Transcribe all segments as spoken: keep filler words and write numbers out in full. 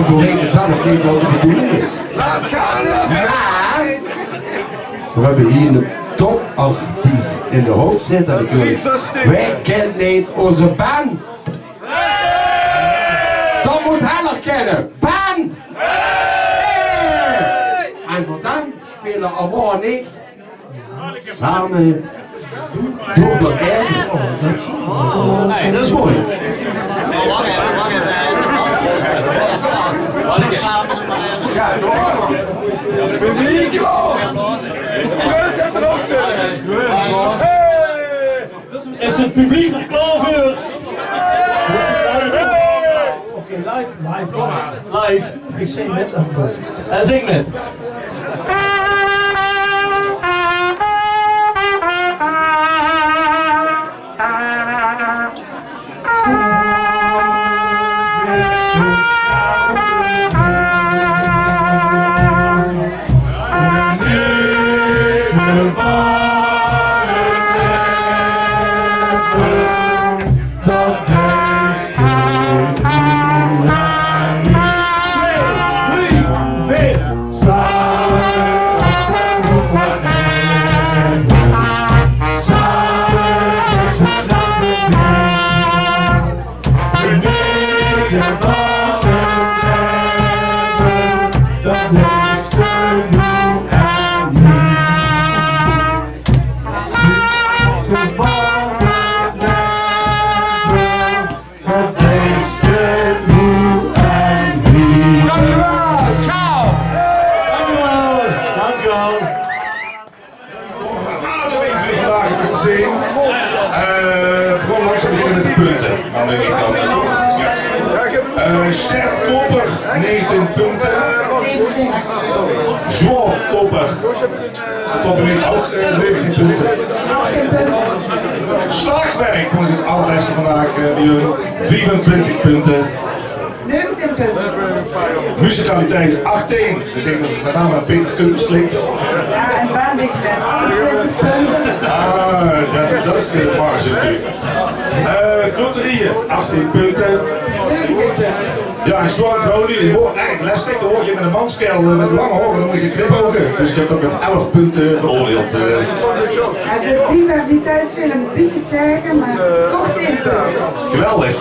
Veur de zaak of neet wat de bedoeling is. Mer v'r höbbe hie eine topartiest in de hook zitte natuurlik. Wae kint neet ózze band? Dat mót heller kinne. Band! En veur dan speule Amor en ich same door de aer. Hey, dat is mooi. Is het publiek er klaar voor? Oké, live, live, live. Live. Ik zing met. Hij zingt met. Dankjewel, ciao. Dankjewel, dankjewel. Ademing veur vandaag te zien. Eh, v'r gaon langzaam beginne mit de punte. Dan dink ich dat. Eh, Sjaep Koper, negentien punte. Zwaor Koper. Veur mich ouch, eh, negentien punte. Slaagwerk vónj ich 't allerbèste vandaag, eh, bie hun. Viefentwintig punte. Negentien punte. Muzikaliteit, achttien. Ich dink dat 't mit name aan Peter Kunkens ligk. Jao, en Baan Dicht Met, twintig punte. Ah, dat, dat is de marge natuurlik. Eh, kloterieje, achttien punte. Twintig punte. Jao, en Zwaor Vrouwluuj, die waore eigelik lestig. Dao waor ich mit eine manskaerel, eh, mit lange haore en dan mót ich knipouge. Dus ich höb dat mit elf punte beoordeeld, eh. Jao, de diversiteit viel ein bietje taege, mer toch tien punte. Geweldig.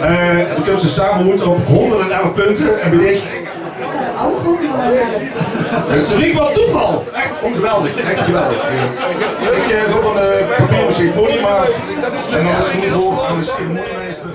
Eh, en dan kómme ze same oet op hónderdelf punte en bön ich. Ouch hónderdelf. Het is neet wat toeval. Echt geweldig, echt geweldig. Ich, eh, gaon veur ein, eh, papiermaché podium aaf. En dan is 't good aan de ceremoniemeister.